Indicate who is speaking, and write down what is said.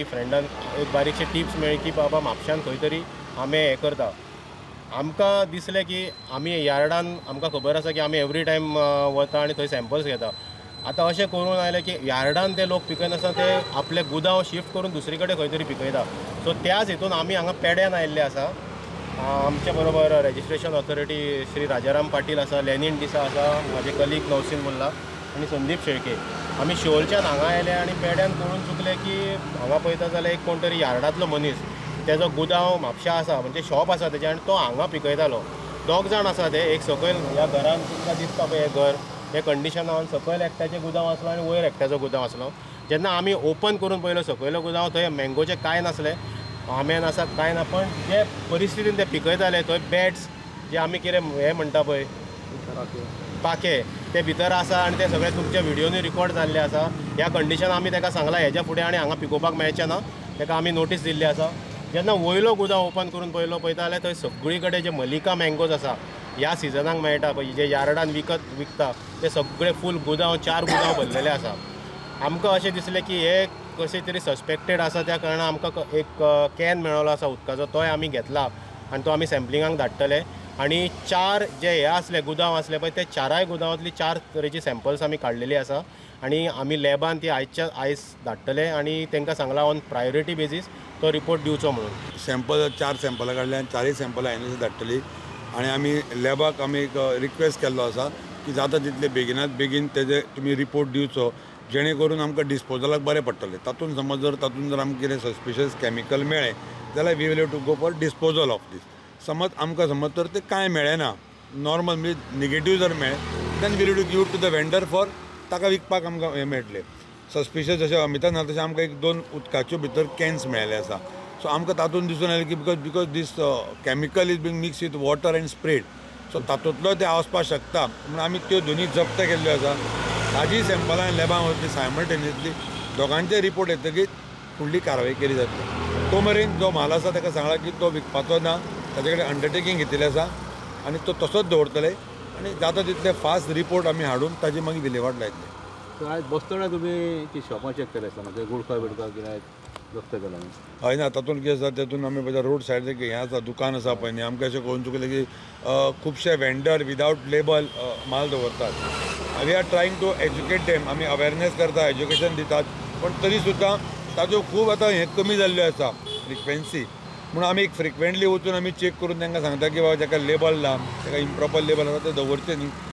Speaker 1: फ्रेंडान एक बारीकशी टिप्स मेळ्ळी की बाबा म्हापश्यान खंय तरी आमे हें करता. आमकां दिसलें की आमी यार्डान, आमकां खबर आसा की आमी एवरी टायम वता आनी थंय सॅम्पल्स घेता. आतां अशें करून आयलें की यार्डान ते लोक पिकयनासतना ते आपले गुदांव शिफ्ट करून दुसरी कडेन खंय तरी पिकयता. सो त्याच हितून आमी हांगा पेड्यान आयिल्ले आसा. आमच्या बरोबर रेजिस्ट्रेशन ऑथॉरिटी श्री राजाराम पाटील आसा, लेनीन डिसा आसा, म्हाजे कलीग नवसीन मुल्ला आनी संदीप शेळके. आमी शिवोलच्यान हांगा आयले आनी पेड्यान कळून चुकले की हांगा पळयता जाल्यार एक कोण तरी यार्डांतलो मनीस, तेजो गुदांव म्हापशा आसा, म्हणजे शॉप आसा तेजें, आनी तो हांगा पिकयतालो. दोग जाण आसा ते, एक सकयल ह्या घरान तुमकां दिसता पळय हें घर, हे कंडिशनान सकयल एकट्याचें गुदांव आसलो आनी वयर एकट्याचो गुदांव आसलो. जेन्ना आमी ओपन करून पळयलो सकयलो गुदांव, थंय मँगोचें कांय नासलें, आमे नासा कांय ना, पण जे परिस्थितीन ते पिकयताले थंय बॅट्स जे आमी कितें हें म्हणटा पळय पाके, ते भितर आसा आनी ते सगळे तुमच्या व्हिडियोनी रिकॉर्ड जाल्ले आसा. ह्या कंडिशन आमी ताका सांगलां हेज्या फुडें आनी हांगा पिकोवपाक मेळचें ना, ताका आमी नोटीस दिल्ली आसा. जेन्ना वयलो गुदांव ओपन करून पळयलो पळयता जाल्यार थंय सगळी कडेन जे मलिका मँगोज आसा ह्या सिजनाक मेळटा पळय, जे यार्डान विकत विकता ते सगळे फूल गुदांव, 4 गुदांव भरलेले आसा. आमकां अशें दिसलें की हे कशें तरी सस्पेक्टेड आसा, त्या कारणान आमकां एक can मेळ्ळो आसा उदकाचो, तोय आमी घेतला आनी तो आमी सॅम्पलिंगाक धाडटले. आनी 4 जे हे आसले गुदांव आसले पळय, ते 4 गुदांवांतली 4 तरेची सॅम्पल्स आमी काडलेली आसा आनी आमी लॅबान ती आयच्या आयज धाडटले आनी तांकां सांगलां ऑन प्रायोरिटी बेजीस तो रिपोर्ट दिवचो म्हणून.
Speaker 2: सॅम्पल 4 सॅम्पलां काडले आनी 4 सॅम्पलां एन धाडटली आनी आमी लॅबाक आमी एक रिक्वेस्ट केल्लो आसा की जाता तितले बेगिनात बेगीन तेजे तुमी रिपोर्ट दिवचो, जेणे करून आमकां डिस्पोजलाक बरें पडटलें. तातूंत समज जर तातूंत जर आमकां कितें सस्पिशियस कॅमिकल मेळ्ळें जाल्यार we will have to go for disposal of this. समज आमकां समज तर तें कांय मेळ्ळें ना, नॉर्मल म्हणजे निगेटीव जर मेळ्ळें, then we have to give to the vendor for ताका विकपाक आमकां हें मेळटलें. सस्पिशियस जशें अमितान सांगलें तशें आमकां 1-2 उदकाच्यो भितर कॅन्स मेळ्ळे आसा. सो आमकां तातूंत दिसून आयलें की because this chemical is being mix with water and spread, so तातूंतलो तें वचपाक शकता म्हणून आमी त्यो दोनी जप्त केल्ल्यो आसा. ताजी सॅम्पलां लॅबां वतली सायमल्टेनियसली, दोगांचे रिपोर्ट येतकीच फुडली कारवाय केली जातली. तो मेरेन जो म्हाल आसा ताका सांगला की तो विकपाचो ना, ताजे कडेन अंडरटेकींग घेतिल्लें आसा आनी तो तसोच दवरतले आनी जाता तितले फास्ट रिपोर्ट आमी हाडून ताजी मागीर विलेवाट लायतले.
Speaker 3: सो आयज बसतना तुमी ती शॉपां चॅक केले आसतना ते गुडखा बिडखा कितें जप्त केला?
Speaker 2: हय ना, तातूंत कितें आसा, तातूंत आमी पळयता रोड सायड हें आसा, दुकान आसा पळय न्ही, आमकां अशें कळून चुकलें की खुबशे वेंडर विदावट लेबल माल दवरतात. We are trying to educate them, आमी अवेरनेस करता, एज्युकेशन दितात, पण तरी सुद्दां ताच्यो खूब आतां हें कमी जाल्ल्यो आसा फ्रिक्वेन्सी. म्हणून आमी एक फ्रिक्वेंटली वचून आमी चॅक करून तांकां सांगता की बाबा ताका लेबल ना, ताका इम्प्रॉपर लेबल आसा तें दवरचें न्ही.